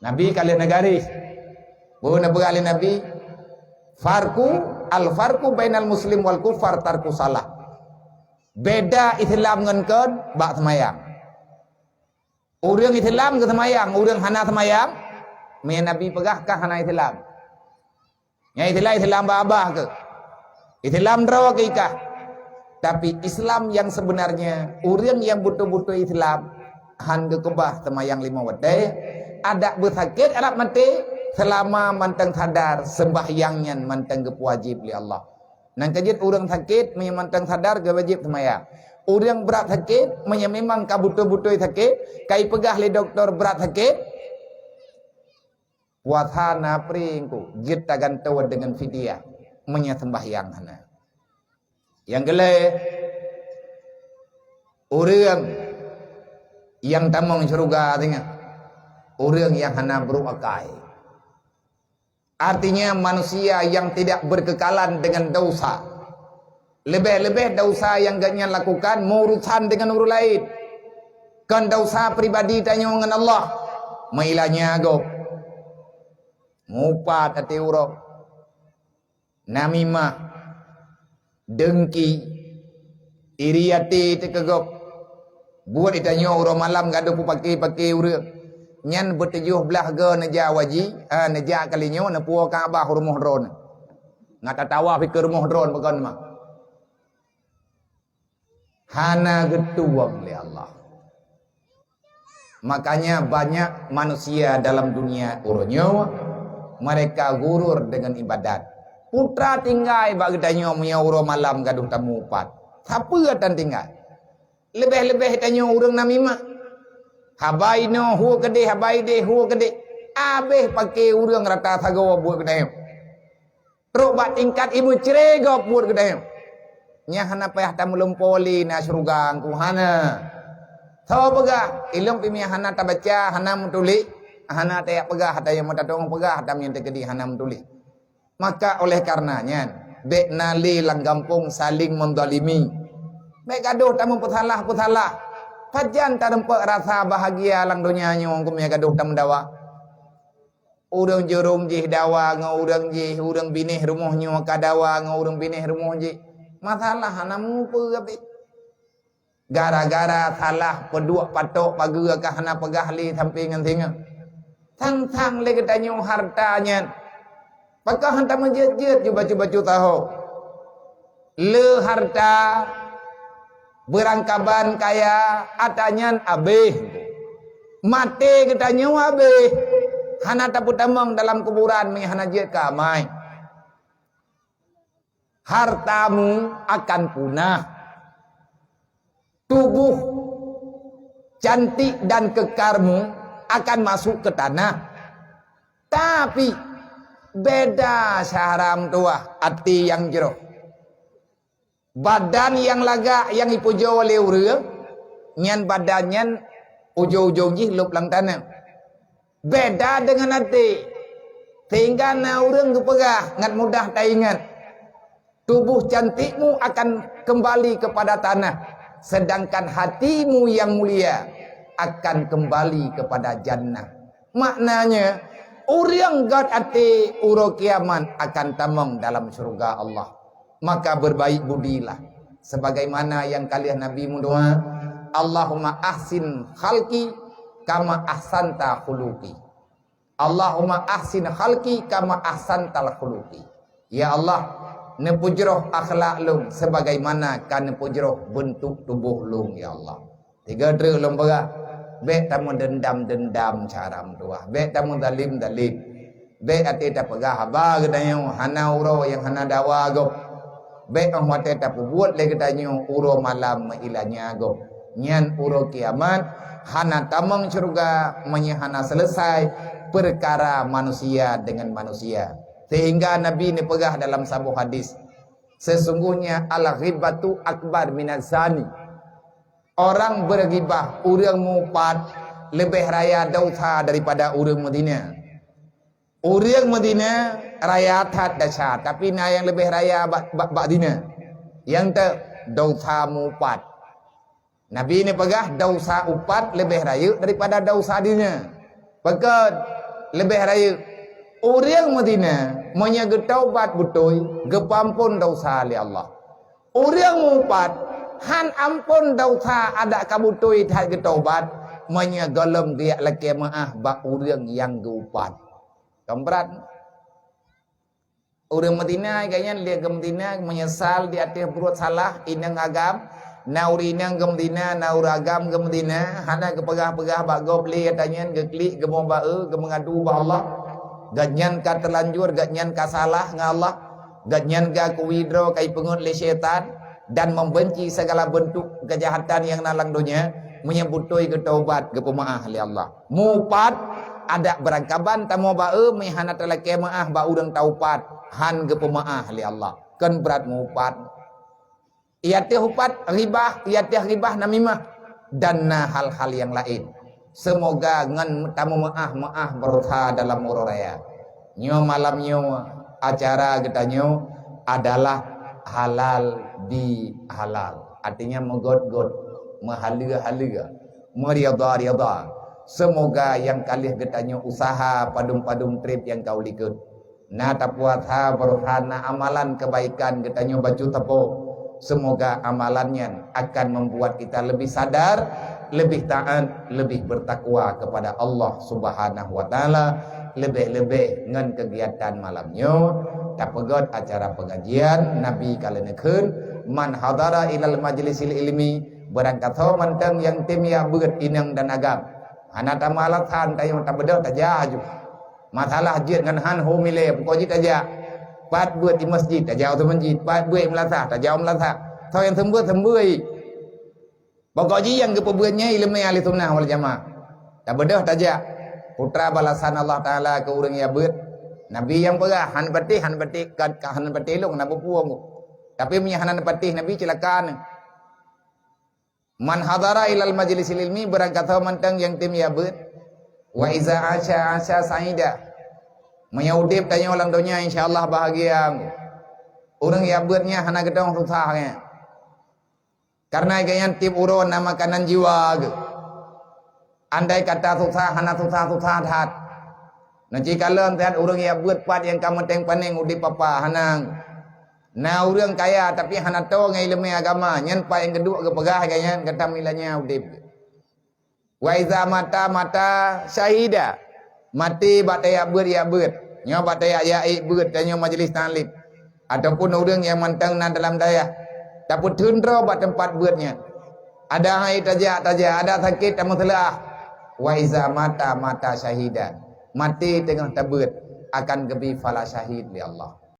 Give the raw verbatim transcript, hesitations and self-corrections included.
Nabi ka lheueh neugaréh. Peue neupeugah lé Nabi? Farqu, al-farqu bainal muslim wal kufar tarku salah. Beda Islam ngon kon bak seumayang. Ureuëng Islam geuseumayang, ureuëng hana seumayang, meunyoe Nabi peugah ka hana Islam. Nyang Islam, Islam babah ke. Islam droe ke ikah. Tapi Islam yang sebenarnya, ureuëng nyang beutôi-beutôi Islam, han geukeubah seumayang lima watée, adak beusakét adak maté, selama mantong sadar sembahyang nyan mantong geupeuwajéb lé Allah. Nang keujeuet ureuëng sakét meunyoe mantong sadar geuwajéb seumayang. Ureuëng brat sakét meunyoe memang ka beutôi-beutôi sakét, ka ipeugah lé doktor brat sakét, puasa na pring ku, jeuet tagantoe deungon fidyah meunyoe sembahyang hana. Nyang keulhée, ureuëng nyang tamong syeuruga singoh, ureuëng nyang hana brok akai. Artinya manusia yang tidak berkekalan dengan dosa. Leubeh-leubeh dosa nyang geuhnyan lakukan meuurusan dengan ureuëng laén. Kon dosa pribadi tanyoe ngon Allah. Meuilanya gob. Mupat até uroe. Namimah. Deungki, iri até teukeugok. Buet itanyoe uroe malam gadoh peupake-pake ureuëng. Nyan beutujôh blaih goe neujak waji, ha, neujak kali nyoe neupuwoe Ka'bah rumoh droeneuh. Ngat tatawa pike rumoh droeneuh pakon mah. Hana geutuwöng lé Allah. Makanya banyak manusia dalam dunia uroe nyoe, mereka ghurur dengan ibadat. Putra tinggai bak geutanyoe meunyoe uroe malam gadoh tamupat. Sapeue tan tinggai? Leubeh-leubeh tanyoe ureuëng namimah. Haba inoe hu keudeh, haba ideh hu keudeh. Abeh pake ureuëng rata sagoe buet geutanyoe. Trok bak tingkat imeue cre gob buet geutanyoe. Nyan hana payah tameulumpo lé na syeuruga engku hana. Soe peugah, ilong pih meunyoe hana tabaca, hana meutuléh, hana tajak peugah, ata nyang meutatong peugah, ata nyang teukeudi hana meutuléh. Maka oleh karena nyan, bék na lé lam gampông saling menzalimi. Bék gadoh tameupeusalah-peusalah. Pajan tarumpok rasa bahagia lam donya nyoe keu meunyoe gadoh tameudawa. Ureuëng jurông jih dawa ngon ureuëng jih, ureuëng binéh rumoh nyoe ka dawa ngon ureuëng binéh rumoh jih. Masalah hana mupeue abéh. Gara-gara salah peuduek patok pageue ka hana peugah lé sampoe ngon singoh. Sang-sang lé geutanyoe harta nyan. Pakon han tameujeuet-jeuet ju bacut-bacut taho. Le harta, beurangkaban kaya, ata nyan abéh. Maté geutanyoe abéh. Hana tapeutamong dalam kuburan meunyoe hana jeuet keu amai. Hartamu akan punah. Tubuh cantik dan kekarmu akan masuk ke tanah. Tapi, beda syahram tuah até nyang jroh. Badan nyang lagak nyang ipujoe lé ureuëng, nyan badan nyan ujong-ujong jih lôb lam taneuh. Beda deungon até. Sehingga na ureuëng geupeugah ngat mudah taingat, "Tubuh cantikmu akan kembali kepada tanah, sedangkan hatimu yang mulia akan kembali kepada jannah." Maknanya, ureuëng göt até uroe kiamat akan tamong dalam syeuruga Allah. Maka berbaik budilah, sebagaimana nyang ka lheueh Nabi meudoa, "Allahumma ahsin khalqi kama ahsanta khuluqi." "Allahumma ahsin khalqi kama ahsantal khuluqi." Ya Allah, neupeujroh akhlak lôn sebagaimana ka neupeujroh beuntuk tuboh lôn, ya Allah. Tiga treuk lôn peugah, bék tameudendam-dendam cara meutuah, bék tameuzalem-zalem. Bék até tapeugah haba geutanyoe hana uroe nyang hana dawa gob. Bék óh watée tapeubuet lé geutanyoe uroe malam meuilanya gob. Nyan uroe kiamat hana tamong syeuruga meunyoe hana seuleusoe peukara manusia deungon manusia. Sehingga Nabi neupeugah dalam saboh hadis, "Sesungguhnya al-ghibatu akbar minaz zani." Orang bergibah, ureuëng mupat, leubeh raya dosa daripada ureuëng meuzina. Ureuëng meuzina raya that desya, tapi na nyang leubeh raya bak, bak, bak zina. Nyang te dosa mupat. Nabi neupeugah dosa upat leubeh rayeuk daripada dosa zina. Pakon? Leubeh rayeuk, ureuëng meuzina meunyoe geutaubat beutôi, geupeuampon desya lé Allah. Ureuëng mupat han ampon desya adak ka beutôi that geutaubat, meunyoe gohlom geujak lakée meuáh bak ureuëng nyang geuupat. Kan brat. Ureuëng meuzina gobnyan lé geumeuzina meunyeusal di ateueh buruet salah inong agam, na ureuëng inong geumeuzina, na ureuëng agam geumeuzina, hana geupeugah-peugah bak gob lé tanyan geuklik geumoe bak eu geumeungadu bak Allah. Gobnyan ka teulanjur, gobnyan ka salah ngon Allah. Gobnyan ka kuwidro ka ipeungeut lé syaitan dan membenci segala bentuk kejahatan nyang na lam donya, meunyoe beutôi geutaubat geupeumaáh lé Allah. Mupat adak beurangkaban tamoe bak eu meuhana talakée meuáh bak ureuëng taupat han geupeumaáh lé Allah. Kon brat mupat. Iateueh upat ribah, iateueh ribah namimah dan na hal-hal nyang laén. Seumoga ngon tameumaáh-maáh beureusaha dalam uroe raya. Nyoe malam nyoe acara geutanyoe adalah halal bihalal. Artinya meugot-got, meuhaleue-haleue, meurida-rida. Seumoga nyang ka lheueh geutanyoe usaha padum-padum treb nyang ka u likot. Na tapuasa beureusaha na amalan kebaikan geutanyoe bacut sapo. Seumoga amalan nyan akan membuat kita lebih sadar, lebih taat, lebih bertakwa kepada Allah Subhanahu wa Taala, lebih-lebih ngon kegiatan malam nyoe. Tapeugét acara pengajian, Nabi ka leuneukheun, "Man hadara ilal majlisil ilmi," barang kasoe mantong nyang tem jak beuet inong dan agam. Hana tameualasan tanyoe tabeudôh tajak aju. Masalah jeuet ngon han ho milée, pukon jih tajak. Pat beuet di masjid, tajak u masjid. Pat beuet di meulasah, tajak u meulasah. Soe nyang seumeubeuet, seumeubeuet. Pokok jih nyang geupeubeuet nyan ileumé ahli sunnah wal jamaah. Tabeudôh tajak. Putra balasan Allah Taala keu ureuëng nyang beuet. Nabi nyang peugah, "Han patéh, han patéh, ka, ka han patéh lôn na beupueng." Tapi meunyoe hana patéh Nabi, ceulaka nyan. "Man hadara ilal majlisil ilmi," barang kasoe mantong nyang tem jak beuet. "Wa iza asya, asya saida." Meunyoe udeb tanyoe lam donya, insya Allah bahagia. Ureuëng jak beuet nyan hana geutong susah nyan. Karena gobnyan tieb uroe na makanan jiwa geuh. Andai kata susah, hana susah-susah that. Neuci kalon that ureuëng jak beuet pat nyang ka meuteng panéng udeb papa, hana. Na ureuëng kaya tapi hana toe ngon ileumé agama, nyan pat nyang geuduek geupeugah gobnyan gata meulanya udeb. "Wa iza mata, mata syahida." Maté bak tajak beuet, jak beuet. Nyoe bak tajak jak ék beuet, tanyoe majlis taklim. Ataupun ureuëng nyang mantong na dalam dayah. Tapeutheun droe bak teumpat beuet nyan. Ada hai tajak, tajak, ada sakét tameuseulah. "Wa iza mata, mata syahida." Maté teungoh tabeuet akan geubi phala syahid lé Allah.